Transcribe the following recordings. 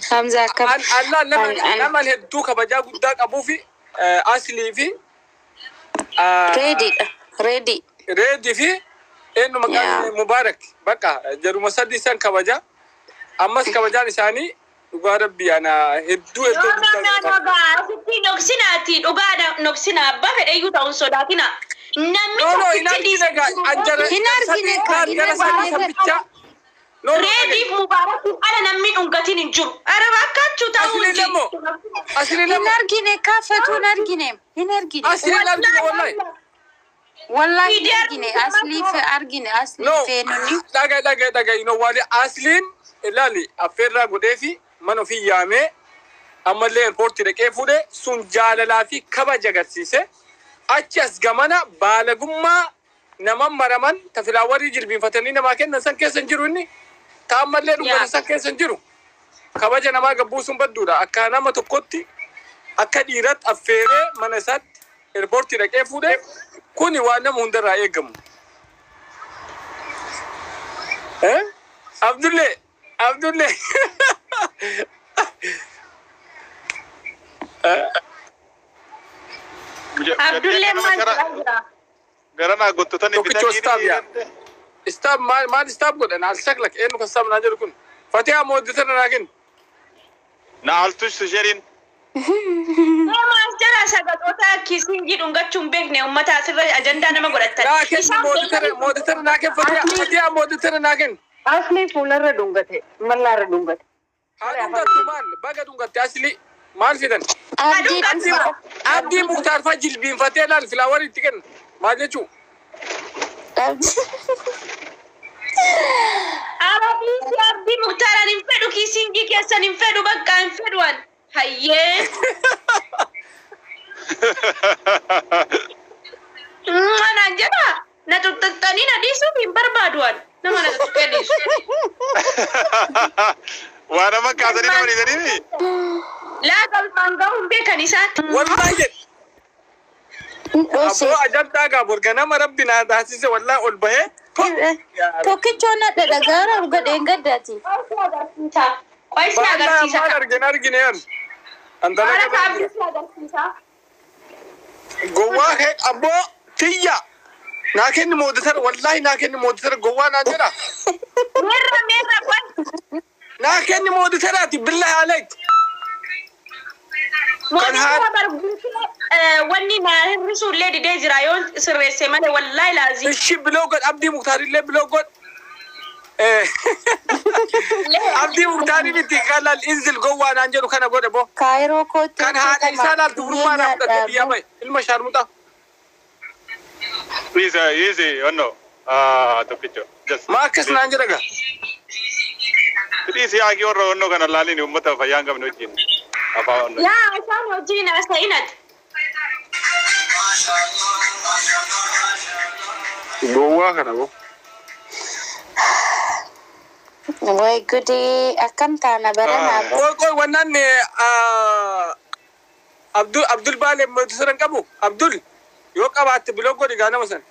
Hamza akkam. Allah nama hedduu kabajaa guddaa qabuu fi Aslii fi Reediidha. Reedii. Reedii fi eenyu maqaan Mubaarak bakka jaruma sadii san kabaja. Ammas kabajaan isaanii dhugaa rabbii ana hedduu hedduu guddaa qaba. Asitti noksinaati dhugaa noksina abbaa fedheyyuu ta'uun sodaatina. Namni No, no, hin argine gaa anjara Hin argine kaa, hin jara sadii argine. san bichaa. No, no, Reediif Mubaarakiif ala namni dhungatiin hin jiru. Araba akkaachuu ta'uu Asli hin lemmo. jiru. Asli Hin lemmo. argine kaa Fatuu hin argine. Hin argine. Asli hin argine wallahi. Wallahi hin argine. Aslii fe argine. Aslii No, feenuni. dhaga dhaga dhaga you know wali Asliin ilaali affeerraa godhee fi mana ofii yaamee ammallee airpoortii dhaqee fuudhee sun jaalalaa fi kabaja agarsiise. Achi as gamana baalagummaa nama maraman tafilaawarii jilbiinfatanii namaa kennan san keessa hin jiru inni. Ta ammallee dhugatan san keessa hin jiru. Kabaja namaa gabbuu sun badduudha. Akka nama tokkotti akka dhiiratti affeeree mana isaatti airpoortii dhaqee fuudhee kuni waan nama hundarraa eegamu. Eh? Abdullee Abdullee. Abdullee maal jedhaa jira? Gara naa gottotanii Tokkichoo staaf yaa. Staaf maal maal staaf godhan al shaklak eenyu kan staaf naan jedhu kun. Fatihaa moodditana naa kennu. Na altush sheriin. Maal jala sagaloota kiisingii dhungachuu hin beekne uummata asirra ajandaa nama godhatan. Naa kennu moodditana moodditana naa kennu Fatihaa Fatihaa moodditana naa kennu. Asli fuularra dhungate, mallaarra dhungate. Haa dhungattu maal baga dhungatte asli maal fidan. Abdii Abdii Abdii Muktaar faa jilbiinfatee laal filaawarii itti kenna. Maal jechuu? Arabii Abdii Muktaaraan hin fedhu kiisingii keessan hin fedhu bakka hin fedhu an. Hayyee. Naan jedha na tuttuqxanii na dhiisuuf hin barbaadu an. Nama na tuttuqee dhiisu. Waa nama kaasanii nama dhiisanii. Laa galmaan gahuu hin beekan isaan. Wallahi jedhe. Dhoose. Abboo ajandaa gaa borganama rabbi naa taasise wallahi ol bahee. Tokkichoo nadha dhagaara gadheen gaddaati. Qoysi Baallaa agarsiisa. maal argine argine yan. Antala Haala abdii si agarsiisa. Gowwaa kee abboo tiyya. Naa kenni moodditara wallahi naa kenni moodditara gowwaa naan jedha. Meerra meerra qoy. Naa kenni moodditaraati billahi aleek. Kan haa Mootummaa barguutee wanni naa hir'isuu illee didee jira yoo sirreesse malee wallaahi laazii. Ishi biloo godh Abdii Muktaarillee biloo godh. Abdii Muktaarii miti kan laal inzil gowwaa naan jedhu kana godhe boo. Kaayiroo kootti Kan haadha isaa laal dubrummaa naa fudhatte biyya bahe ilma shaarmuxaa. Please, easy, onno. Tokkicho. Just. Maa akkas naan jedha gaa. Please yaaqii warra onnoo kana laaliin uummata fayyaa hin qabne wajjin. Afaan onnoo. Yaa isaan hojiin haasa'inat. Gowwaa kana boo. Way gudii akkam taana baranaa. Qoy qoy wannaan Abdul Abdul Baalee moodditara hin qabu Abdul yoo qabaatte biloo godhi gaa nama sana.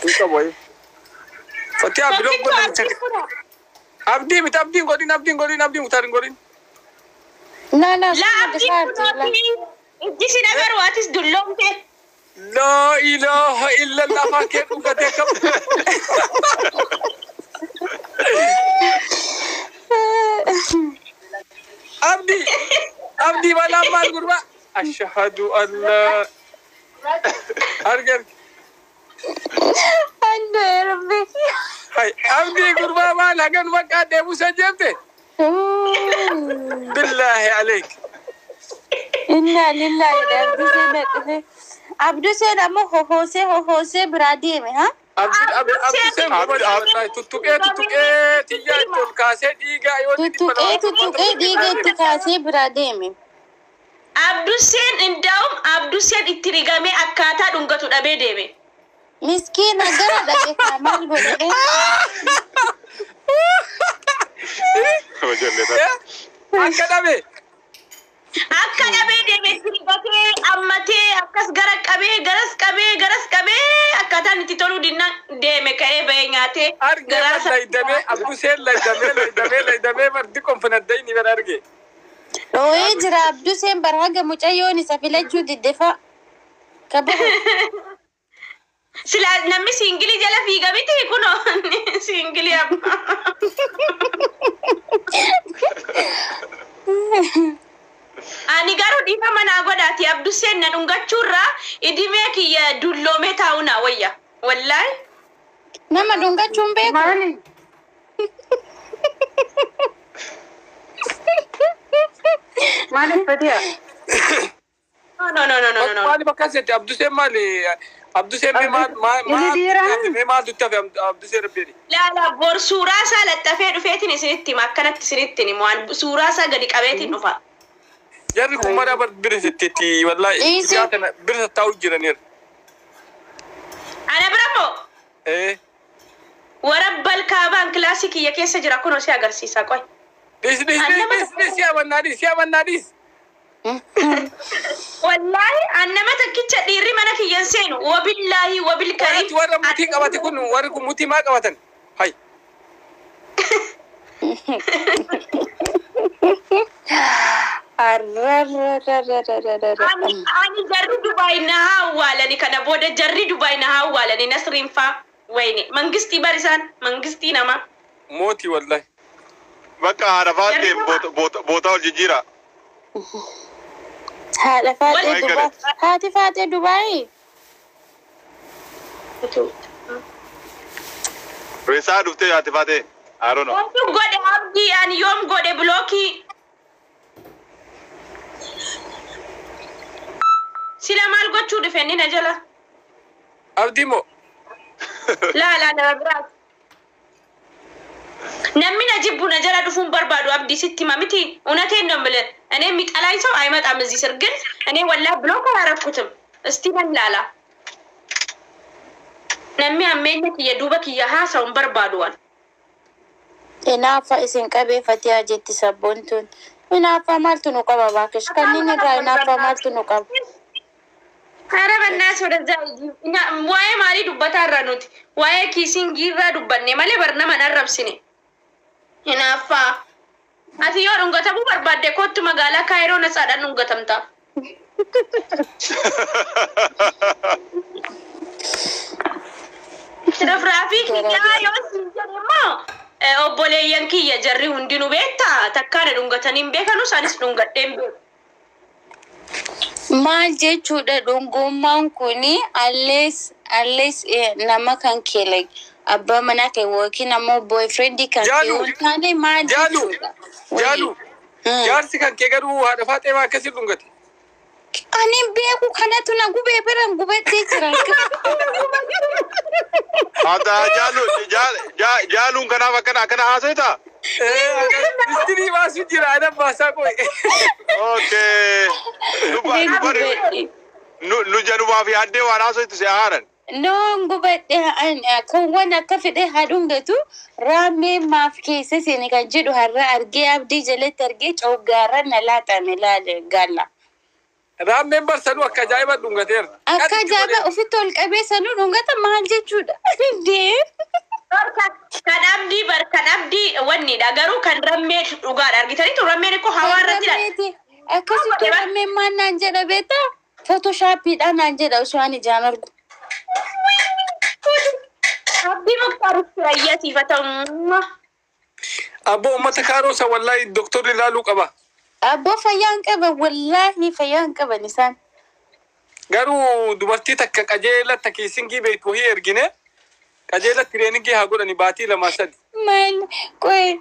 Hin qabu wayi. Fatihaa biloo godhi namicha. Abdii miti abdiin godhin abdiin godhin abdii Muktaar hin godhin. No no Laa suma abdii dhisaarti. kunooti ijji si nagaru atis dulloomte. Laa ilaaha illallah afaan kee dhugatee kam. Abdii Abdii balaa maal gurbaa. Ashhadu an laa arge arge. Andoo rabbi. Hai Abdii gurbaa maal hagan maqaa deebuusa jeemte. Billaahi aleek. Inna lillahi Abduu seen dhufe. Abduu seen ammoo hohoosee hohoosee biraa deeme ha? Abdii Abdii Abdii seen wallahi tuttuqee tuttuqee xiyyaa itti ol kaasee dhiigaa yoo inni dhibba Tuttuqee lama tuttuqee dhiiga itti kaasee biraa deeme. Abduseen indaa'um Abduseen itti rigamee akkaataa dhungatu dhabee deeme. Miskiina gara dhabe kaa maal godhe? Ijoollee ta'a. Akka dhabe. Akka dhabee deemee sirbatee ammatee akkas gara qabee garas qabee garas qabee akkaataan itti toluu dinnaan deeme ka'ee bahee nyaatee Arge garaa bar laydamee Abduseen laydamee laydamee laydamee bar diqoon fanaddayni bar arge. Dhoo'ee jira Abduseen bar haga mucayyoon isa filachuu diddefa. Kabahu. Sila namni siingilii jala fiiga miti kunoo siingilii amma. Ani garuu dhiifa manaa godhaati Abduseen na dhungachuurraa idimee kiyya dulloomee taa'u naa wayya. Wallaahi. Nama dhungachuun beeku. Maali? Maaliif Fatiha? No no no no no no. Maali bakka seete Abduseen maali Abduseen mee maal maal Inni dhiiraa? maal mee maaltu itti hafe Abduseen rabbeeni. Laala bor suuraa isaa laxxafee dhufeetiin isinitti hima akkanatti isinitti himu waan suuraa isaa gadi qabeetiin dhufa. Jarri kun mara bar bira sitteetti wallaahi Dhiisi. ijaa kana bira taa'u jiraniira. Ana bira moo Eh warabbal kaabaan kilaasii kiyya keessa jira kunoo si agarsiisa qoy. Dhiisi dhiisi dhiisi dhiisi amannaa dhiisi amannaa dhiisi. Wallaahi an nama takkicha dhiirri mana kiyyan seenu wabillaahi wabil Warri kariim. warra mutii qabate kun warri kun mutii maa qabatan? Hay. Arrarrarrarrarrarra. Ani jarri Dubaay na haa awwaalani kana booda jarri Dubaay na haa awwaalani Nasriin faa wayne mangistii barisaan mangistii namaa. Mootii wallaahi. Bakka haadha faaxee boota ol jijjiira. Haadha faaxee Wal- Dubaay. Haati faaxee Dubaay. Reessaa dhuftee haati faaxee. I don't know. Yoom godhe abdii ani yoom godhe bilookii. Sila maal gochuu dhufe inni na jala. Abdii moo Laa laa nama biraati. Namni na jibbu na jala dhufuun barbaadu abdii sitti hima miti እውነቴን ነው የምልህ። እኔ የሚጠላኝ ሰው አይመጣም እዚህ ስር ግን እኔ ወላ ብሎክ አላረኩትም። እስቲ nan laala. Namni hammeenya kiyya duuba kiyya haasa'uun barbaadu waan. Hinaaffaa isin qabee Fatihaa jetti sabboontuun. Hinaaffaa maaltu nu qaba baakish? Kanneen irraa hinaaffaa maaltu nu qaba? ኧረ በእናትሽ ወደዛ ሂጂ። እኛ waa'ee maalii dubbataa irraa nuti waa'ee kiisingii irraa dubbanne malee bar nama hin arrabsine. Hinaaffaa. Ati yoo dhungatamuu barbaadde kottu magaalaa Kaayiroo natsaadhaan dhungatamta. Rafraafii kiyyaa yoo siin jedhe immoo obboleeyyan kiyya jarri hundinuu beektaa takkaan dhungatanii hin beekanu isaanis dhungadhee hin beeku. Maal jechuudha dhungummaan kuni unless nama kan kee like abbaa manaa kee yookiin ammoo boyfriend kan kee Jaalu. yoo hin taane maal Jaalu. jechuudha? Jaalu. Hmm. Jaarsi kan kee garuu haadha faaxee maa akkasii dhungate? Ani hin beeku kanatu na gubee biran gubattee jira. Haata jaalu jaaluun kanaaf akkana akkana haasoftaa? Istirii baasuu jira ana baasaa qoy. Okay. Dubba dubba nu janubaaf yaaddee waan haasoftu si haaran. No gubadhe kan akka fedhe haa dhungatu raamee maaf keessa seene kan jedhu har'a argee abdii jalatti argee coggaarra na laaxame laale gaala. Raammeen barsanuu akka ajaa'iba dhungateera. Akka ajaa'iba ofitti ol qabee sanuu dhungata maal jechuudha? Dee. Kan abdii bar kan abdii wannidha garuu kan rammee dhugaadha argitaniitu rammeen ikkoo hawaa irratti jira. Akkasitti rammeen maal naan jedha beektaa? Footoshaappiidhaan naan jedha osoo ani ijaan argu. Abdii Muktaar Rayyatiifatamu. Abboo uummata kaaroosa wallaahi doktorri ilaaluu qaba. Abboo fayyaan qaban wallaahi fayyaan qaban isaan. Garuu dubartii takka qajeelatti kiisingii beektu wahii ergine qajeela tireeningii haa godhani baatii lama sadi. Maal qoy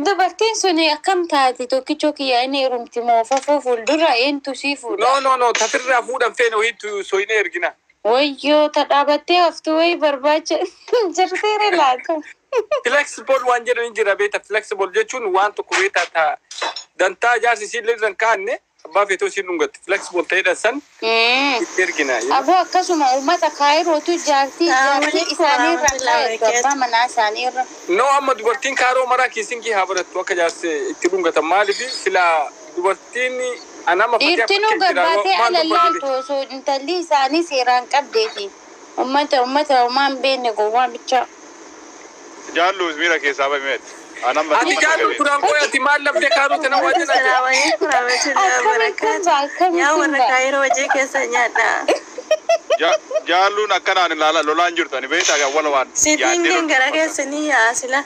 dubartiin sun akkam taate tokkichoo kiyya inni heerumti moo fafoo fuuldura eentu sii fuudha. No no no tafirraa fuudhan feene wahiitu soyine ergina. Wayyoo ta dhaabattee haftu wayi barbaacha jirteere laata. Flexible waan jedhan jira beekta flexible jechuun waan tokko beekta ta dantaa jaarsi isiillee irra hin kaa'anne abbaa feetoo isiin dhungatti flexible ta'edha san itti ergina. Aboo akkasuma uummata kaayirootu jaartii jaartii isaanii irra kaayatu abbaa manaa isaanii irra. No amma dubartiin kaaroo maraa kiisingii haa barattu akka jaarsi itti dhungatan maaliif sila Dubartiin anama Dhiirtinuu gabbaatee ala laaltu osoo intalli isaanii seeraan qabdeeti. Ummata ummata homaa hin beekne gowwaa bichaa. Jaallu miira keessaa bahimeeti. Anam Ati jaallu duraan qoy ati maal labdee kaarota nama wajjin ati. Assalamualaikum warahmatullahi Akkamitti wabarakatuh. akkamitti Yaa warra ba'a? Kaayiroo hojii keessa nyaadha. Jaalluun akkanaan ilaala lolaan jirtu ani beektaa awwala waan Sitiin gara keessa ni yaasila.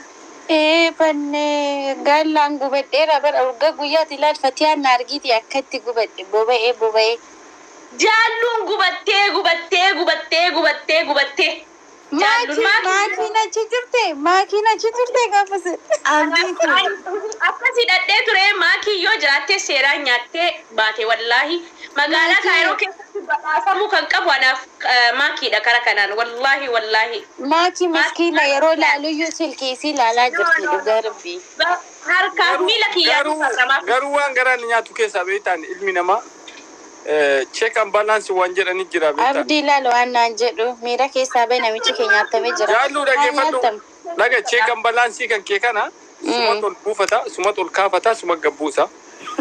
Ee bannee gaallaan gubadheera bara waggaa guyyaatti ilaal fatiyaan na argiti akkatti gubadhe boba'ee boba'ee. Jaalluun gubattee gubattee gubattee gubattee gubattee. Jaalluun Maakiin maakiin achi turte maakiin achi turte gaafas. Abdiin kun Akkas hidhadhee ture maakii yoo jiraattee seeraan nyaattee baate wallaahi. Magaalaa Kaayiroo keessatti badhaafamuu kan qabu anaaf maakiidha kara kanaan wallaahi wallaahi. Maakii miskiina yeroo laaluyyuu silkii isii ilaalaa jirti dhugaa rabbii. Harkaaf miila kiyyaatu farramaaf. Garuu waan garaan nyaatu keessaa beektaan ilmi namaa check and balance waan jedhanii jira beektaan. Abdii ilaal waan naan jedhu miira keessaa bahe namichi keenya nyaatamee jira. Jaallu dhageeffadhu. Haa nyaatamu. Dhaga check and balance kan kee kana suma ol buufata, suma ol kaafata, suma gabbuusa.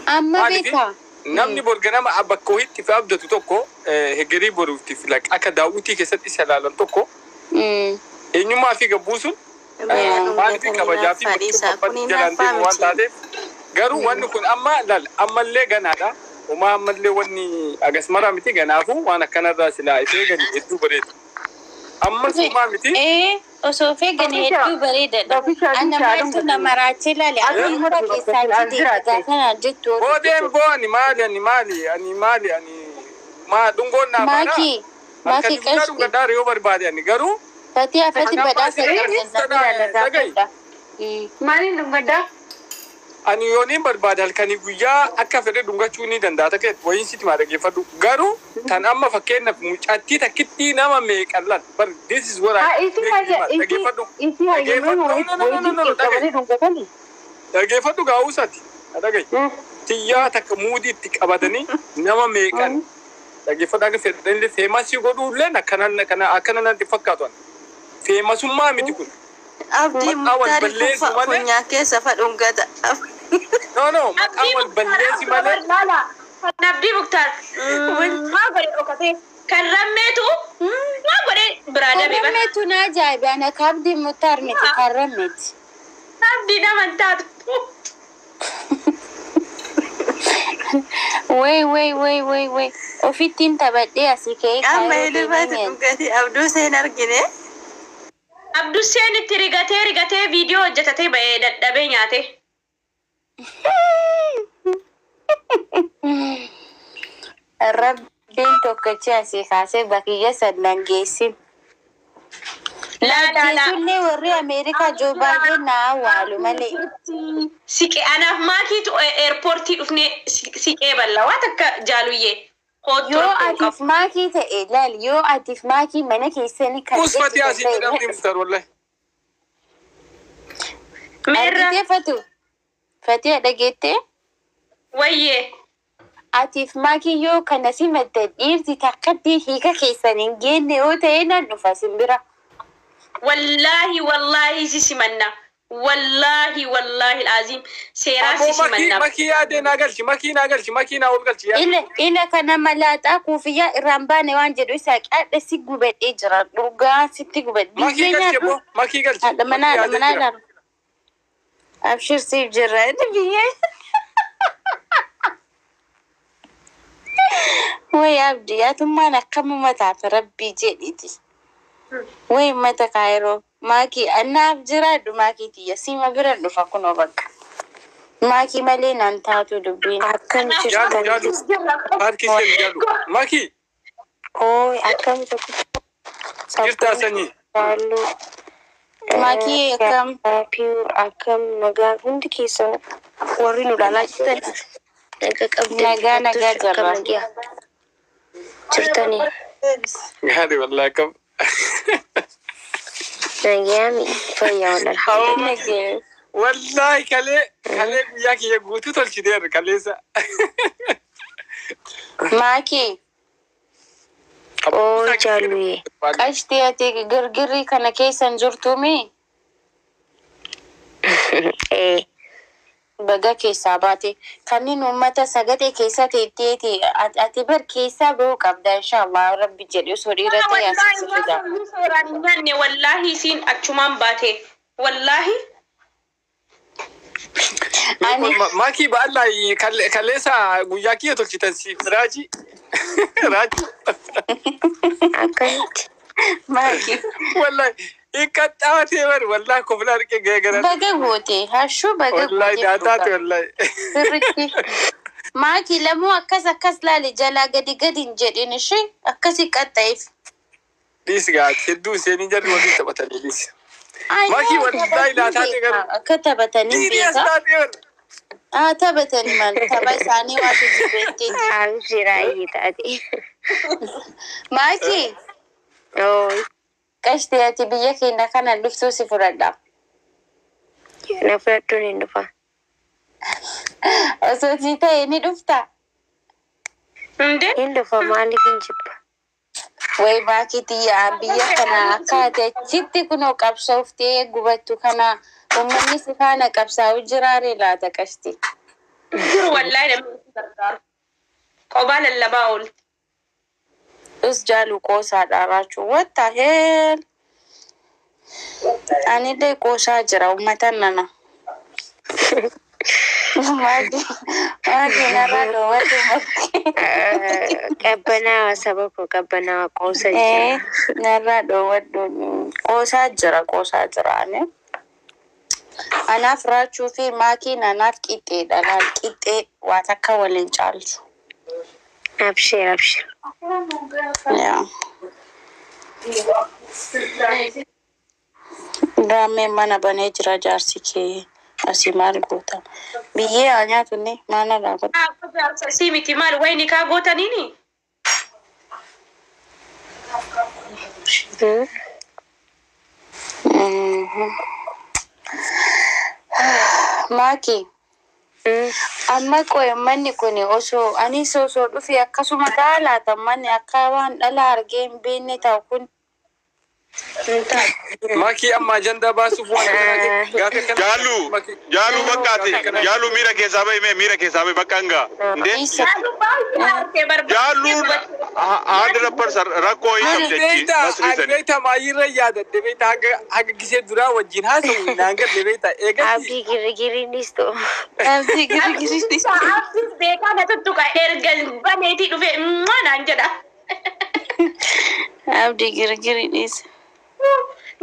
Amma Maaliif beekaa. namni borganama bakka wayiitti fi abdatu tokko hegerii boruutti fi akka daawwitii keessatti isa ilaalan tokko eenyummaa fi gabbuusun maaliif kabajaa fi Fadhiisaa kun bakka jalaan hinaaffaa deemu waan miti. taateef garuu wanni kun amma laal ammallee ganaadha. Homaa ammallee wanni agas maraa miti ganaafuu waan akkanarraa silaa ishee gani hedduu bareeda. Ammas homaa miti. Ee osoo feegani hedduu bareedaadha. Ana maaltu na maraachee ilaale akka mura keessaa achi deema gaafa naan jettu. Boodeen boo ani maali ani maali ani maali ani maa dhungoon naa baana. Maakii maakii Harka guddaa qashti. dhungadhaa yoo barbaade ani garuu Fatii afati badhaasa Dhaga'i. qabda. Maaliin dhungaddaa? Ani yooniin barbaade halkanii guyyaa akka fedhe dhungachuu ni danda'a ta'e wayiin sitti maa dhaggeeffadhu garuu tan amma fakkeenyaaf mucattii takkittii nama meeqan lan bar this is what Haa I isii hayya isii dhaggeeffadhu isii hayyamee No, no, no, no, no, no, wayii qabanii dhungatanii. dhaggeeffadhu gaa'uusati dhaga'i tiyyaa takka muudii itti qabatanii nama meeqan dhaggeeffadhu akka fedhanillee feemasii godhuulleen akkana akkana natti fakkaatu ani feemasummaa miti kun Abdiin Maqaa wal muktaarii kun balleessu malee. funyaa keessa fa dhungata. No no maqaa wal balleessi malee. Kan Abdii Muktaar maa godhe dhokatee kan rammeetu maa godhe biraa dabe bara. Karrammeetu na ajaa'ibe ana ka Abdii Muktaar miti karrammeeti. Abdii nama hin taatu. Wey wey wey wey wey ofittiin taphadhee asii ka'ee Amma kaayiroo hidhumatti deemee dhungate abduu seen argine. Abdusseen itti rigatee rigatee viidiyoo hojjetatee ba'ee dadhabee nyaate. Rabbiin tokkichi asii kaasee bakiyya sannan geessin. Laa laa laa. Lajjeesullee warri Ameerikaa Joo Baayiden na awwaalu malee. Siqee anaaf maakiitu eerpoortii dhufnee siqee balla waan takka jaaluyyee. Kootu Yoo rakkoo atiif qabu. maakii ta'e laal yoo atiif maakii mana keessanii kan Usfati asii jedhamti muktaar wallahi. Meerra Argitee fatu. Fatee dhageettee wayyee. atiif maakii yoo kana simatte dhiirti takkatti hiika keessan hin geenne yoo ta'e nan dhufa simbira. Wallaahi wallaahi si simanna. Wallaahi wallaahi alaaziim seeraan si Aboo makii simanna. makii yaadee naa galchi makii naa galchi makii naa ol galchi yaadee. Ila ila kana malaaxaa kuufiyyaa irraan baane waan jedhu isaa qaadhe si gubadhee jira dhugaa sitti gubadhe. Makii Biyyee galchi nyaadhu. aboo makii galchi. Haadha manaa haadha Makii manaa yaadee jira. ilaala. Abshir siif jirra inni biyyee. Way abdii yaatummaan akkamuma taate rabbii jedhiti. Way ummata kaayiroo maakii annaaf jiraadhu maakii tiyya siima bira dhufa kunoo bakka. Maakii malee naan taatu dubbiin. Akkam Jaalu jirtan? jaalu paarkii seeni jaalu makii Ooy akkam tokko jirtaa sanyii. Halluu. Maakii akkam Piyuur akkam nagaa hundi keessan warri nu ilaalaa jirtan nagaa qabdan nagaa nagaa akkam jirra. nagaa jirtanii Gaari wallahi akkam. nagaami fayyaa wal alhamdulillah. Nagaa. Wallahi kalee kalee guyyaa kiyya guutuu tolchiteerra kaleessa. Maakii Ooy jaalluye qashtii ati girgirrii kana keessan jirtuumi? ee Baga keessaa baate kanneen uummata sagalee keessa teetteeti ati bar keessaa bahuu qabda inshallah rabbi jedhe osoo dhiira ta'e asii fida. Seeraan hin nyaanne wallaahi isiin achumaan baate wallaahi. Ani Maakii ba'allaa kaleessa guyyaa kiyya tolchitan siif raajii. Raajii. Akkamitti? Maakii Wallahi hiqqaxxaatee bari wallahi kofla arqee ga'ee gara. Baga goote hashuu baga Wallahi goote daataate dhugaa. Wallahi. Sirriitti. Maakii lamuu akkas akkas laale jalaa gadi gadi hin jedhin ishee akkasi qaxxa'eef. Dhiisi gaati hedduu isheen jarri waliin taphatanii dhiisi. Ay, Maakii no, wallahi taphatanii daataate beekaa. garuu. Akka taphatanii Dhiiri as beekaa. taatee bari. Haa taphatanii maal tapha isaanii waatu jibbeetteeti. Abshiraayyee taate. Maakii Oo, qashtii ati biyya keenya kana dhuftuu si fudhadha. Na fudhadhuun hin dhufa. Osoo si ta'e ni dhufta. Hundee Hin dhufa maaliif hin jibba? Way maakii xiyyaa biyya kana akka ati achitti kunoo qabsooftee gubattu kana uummanni si faana qabsaa'u jiraaree laata qashti. Jiru wallaahi namni si gargaaru. Qobaa lallabaa oolti. Us jaalu qoosaadha raachuu. What the hell? Anillee qoosaa jira uummata nana. Maakii maakii narraa dhoowwadhu maakii. Qabbanaawa saba koo qabbanaawa qoosa Eh, jira. Narraa dhoowwadhu qoosaa jira qoosaa jira ani. Anaaf raachuu fi maakiin anaaf qixxeedha laal qixxee waa takka waliin caalchu. Abshir abshir. Yaa. Raammeen mana banee jira jaarsi kee asii maal goota? Biyyee haa nyaatunni maal irraa godha? Si miti maal wayni kaa gootaniini? Maaki amma qoye manni kun osoo anis osoo dhufe akkasuma ta'a laata manni akka waan dhala argee hin beekne ta'u kun. Maakii amma ajandaa baasuuf waan akkanaa gaafa akkana. Jaallu jaallu bakkaati jaallu miira keessaa bahi mee miira keessaa bahi bakka hangaa. Indee Isa. Jaallu baay'ee argee jaalluun barbaade. 100% rakkoo hin Ani qabdi achi beektaa ani masriisani. beektaa maayirra yaadadhe beektaa haga haga gisee duraa wajjin haasa'u naan galle beektaa eegatti Abdii girgiriinis ta'u. Abdii girgiritti. Abdiin beekaa na tuttuqa erga baneetii dhufe mmaa naan jedha. Abdii girgiri dhiisa.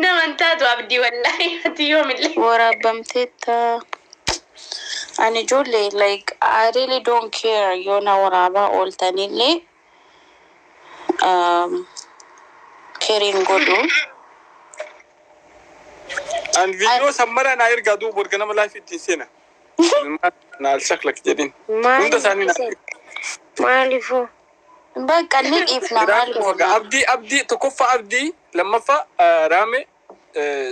Naman taatu abdii wallaahi ati yoomillee. Waraabamteetta. Ani ijoollee like I really don't care yoo na waraabaa ooltanillee caring godhu. An viidiyoo sammara naa ergaa duuba erga nama laafii ittiin seena. Naal shaklak jedhin. Hunda isaanii naa Maaliifuu? Bakka ni dhiifna maal goona. Abdii abdii tokkoffaa abdii lammaffaa raame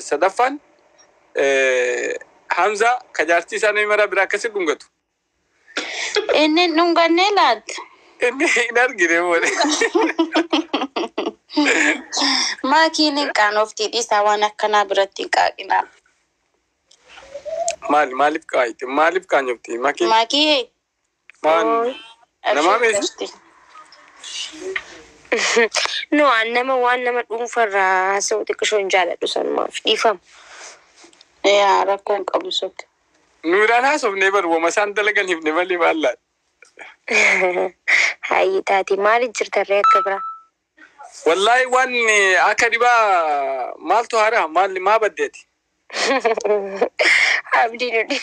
sadaffaan Hamza kajaartii isaa namni maraa biraa akkasi dhungatu. Inni hin dhungannee laata? Inni hin argine malee. Maakiin hin qaanoftii dhiisaa waan akkanaa biratti hin qaaqinaa. Maali maaliif qaayite maaliif qaanyofti maakiin Maakii maal namaa meeshaa. No, an nama waan nama dhuunfarraa haasa'u xiqqishoo hin jaaladhu sanumaaf dhiifama. Yaa rakkoon qabu sokke. Nuuraan haasofnee baru wama isaan dalagan hifne malee maallaa. Hayyi taate maaliif jirtarree akka biraa? Wallaahi waan akka dhibaa maaltu haaraa maal maa baddeeti. Abdii nudhi.